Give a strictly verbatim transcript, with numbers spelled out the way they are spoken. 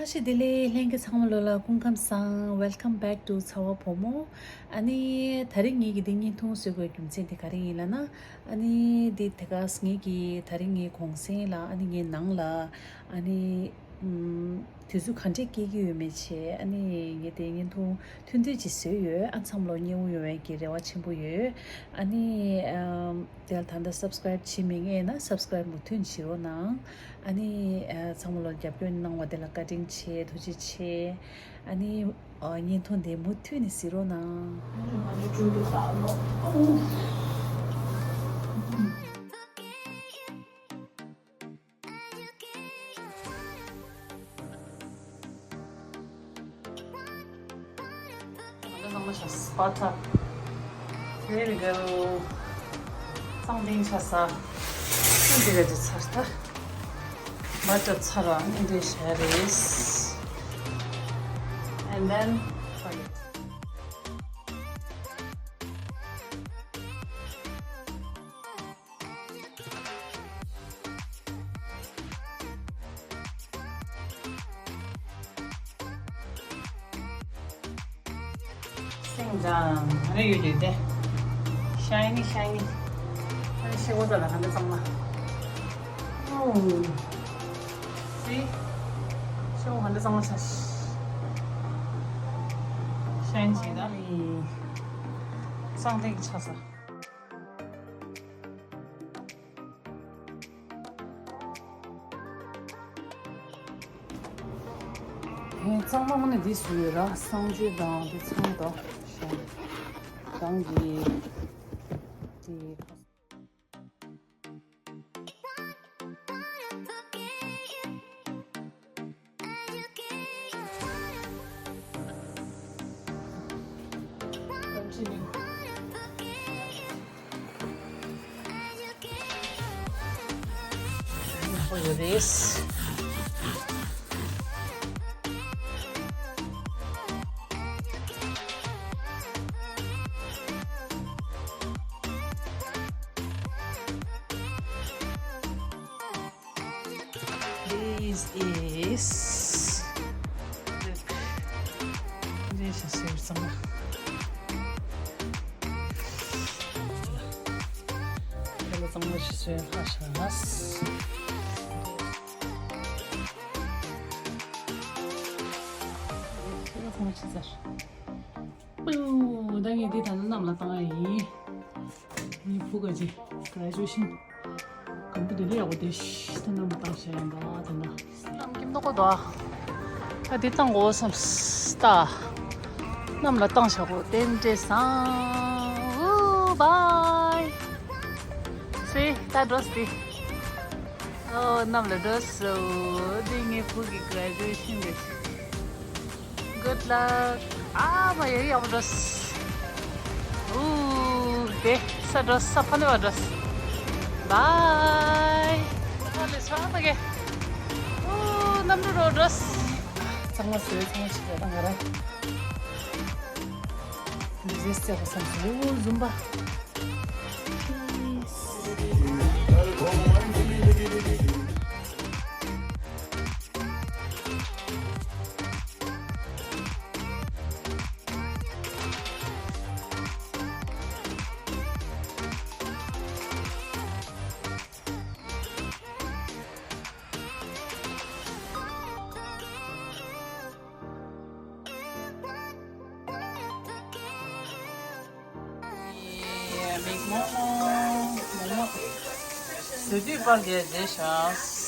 བཀྲ་ཤིས་བདེ་ལེགས། ལྷན་རྒྱས་ཚང་མ་ལོ་ལ་སྐུ་ཁམས་བཟང་། Welcome back to ཚ་བ་བུ་མོ། ཨ་ནི་དེ་རིང་ངེད་ཀྱི་འདི་བརྙན་ཐུང་བཟོ་དགོས་རྒྱུ་མཚན་དེ་ག་རེ་ཡིན་ལབ་ན། ཨ་ནི་འདི་དེ་ག་ངེད་ཀྱི་དེ་རིང་ངའི་གུང་སེང་ལ། ཨ་ནི་ངའི་ནང་ལ་ཨ་ནི་ཨམ་དུས་ཚོད་ག་འདྲས་སྐྱེལ་གྱི་ཡོད་མེད་བྱས། ཨ་ནི་ངས་དེ་བརྙན་ཐུང་ཐུང་ཐུང་ཅིག་བཟོས་ཡོད། ཨ་ཚང་མ་ལོ་མཉེས་པོ་ཡོང་བའི་གི་རེ་བ་ཆེན་པོ་ཡོད། ཨ་ནི་ཨམ་དེ་ལ་ད་ལྟ་སབ་སི་ཀ་རེབ་བྱེད་མི་མཁན་ཡིན་ན་སབ་སི་ཀ་རེབ་མུ་མཐུད་བྱེད་རོགས་གནང་། ཨ་ནི་ཨ་ཚང་མ་ལོ་རྒྱབ་སྐྱོར་གནང་བ་དེ་ལ་བཀའ་དྲིན་ཆེ། ཐུགས་རྗེ་ཆེ། ཨ་ནི་ཨ་བརྙན་ཐུང་དེ་མུ་མཐུད་ནས་གཟིགས་རོགས་གནང་། ང་ཚང་མ་ཤ་སྤར་ཐབས། There we go. གཙང་ཏིང་ཆ་ས། འདི་ག་དེ་ཚར་ཐ། མ་ཏྲ་ཚར་ར་འདི་འདྲས་བྱ་རེད། And then fry it. སེང་ལྕམ་ཨ་རེ་ཡོད་རེད་དེ། Shiny, shiny. ཨ་རེ་ཤེ་བོ་ད་ལ་ཧ་འདི་གཙང་མ། ཨོ། See? ཤེ་བོ་ཧ་འདི་གཙང་མ་ཆ། Shine བྱེད་ད། གཙང་ཏིང་ཆ་ས། ཧེ། གཙང་མ་དངོས་གནས་འདི་བཟོས་ཡོད་ར། གསང་སྤྱོད་དང་འདི་ཚང་དང་། ཞང་གི་འདི། Continue. ཡག་པོ་ཡོད་རེད། This is, look. འདི་ཞིག་ཟེར་ཙང་། ལ་ཙང་མ་ཞིག་ཟེར་ཧ་ཤ་ཧ། ལ་ཙང་མ་ཞིག་ཟེར། པུའུ། ད་ངས་འདི་ད་ནི་གནམ་ལ་བཏང་ཡ་ཡིན། ངའི་བུ་ག་ཅི་ག་ཅོ་ཤིང་། གམ་བུ་དེ་འདྲ་ཡག་པོ་དེ་ཤི་ད་གནམ་ལ་བཏང་བྱ་ཡིན་ད་དེ་ན། གནམ་སྐྱིད་མདོག་པོ་འདུག་ཨ་འདི་བཏང་དགོས་བསམ་ད། གནམ་ལ་བཏང་བྱ་དགོས་རྟེན་འབྲེལ་བཟང་། ཨུ་བའི། སེ་ད་འགྲོ་སྟེ། ཨོ་གནམ་ལ་འགྲོ་སོ། འདི་ངའི་བུ་གི་ག་ཅོ་ཤིང་རེད། Good luck. ཨ་མ་ཡ་ཡག་པོ་འགྲོ། ཨུ་དེ་ས་འགྲོ། ས་ཕ་ནས་བ་འགྲོ། Bye. ཨ་ལེ་ཆ་ཕ་གེ། ཨུ་གནམ་གྲུ་རོ་འགྲོ། གཙང་མ་བཟོས། གཙང་མ་ཆེ་ར་ང་ར། འདི་ཟེར་བསམ་སོང་། ཨུ་ཟུམ་པ། མིག་མོག་མོག་མོག་མོག་བཟོ་དུས་པར་རྒྱག་བྱས་ཤག